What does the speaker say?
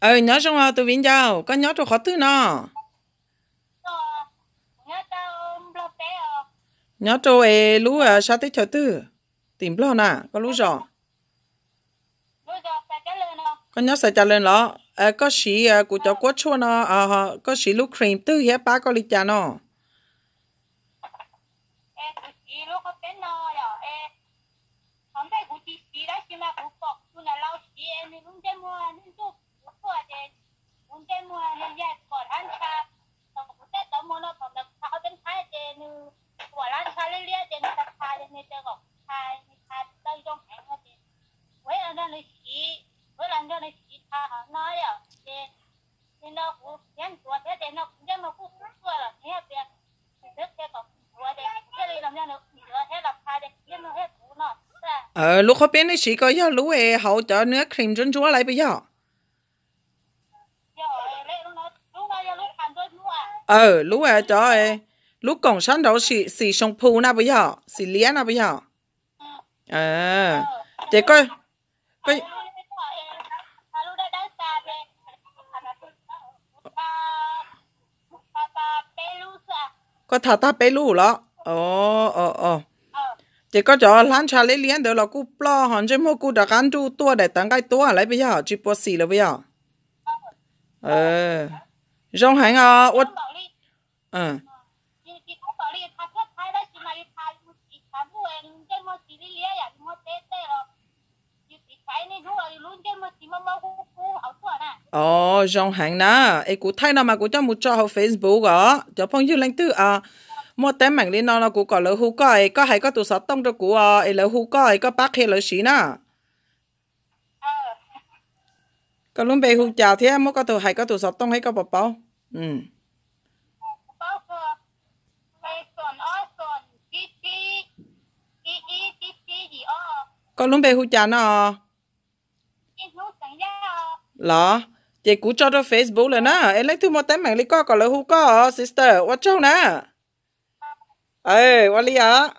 Aw, nyob zoo os tus viv ncaus, koj nyob rau qhov twg no? Nyob rau es lub sab teb chaws twg? Tim Nplog na, koj lub zos? Koj nyob Xav Cas Lawm los? Koj siv kuv cov kuab tshuaj no, koj siv lub cream twg thiab pab koj li cas no? Lub qhob peb nej siv ko yog lub es hauv cov nab cream ntsuab ntsuab lawm puas yog? Aw, lub cov, lub koom sab nraud xim soo phu na puas yog, xim liab na puas yog? Ces koj tha tag peb lub los? Ces koj cov hlab ntsha liab liab ntawd los kuj ploj ho ntsej muag kuj rov qab nruj tuaj daim tawv nqaij tuaj lawm puas yog, tsis puas xim lawm puas yog? Zoo heev os. Os, zoo heev na. Es kuv thaij no mas kuv coj mus tso hauv Facebook os, cov phooj ywg leej twg muaj teeb meem li no no kuv kom lawv hu koj es koj hais koj tus xov tooj rau kuv os, es lawv hu koj es koj pab qhia lawv siv na. Koj lub npe hu cas thiab muab koj tus, hais koj tus xov tooj thiab koj puas paub? Koj lub npe hu cas no? Los, ces kuv tso rau Facebook lawm na, es leej twg muaj teeb meem li koj kom lawv hu koj os sister, ua tsaug na. Ua li os.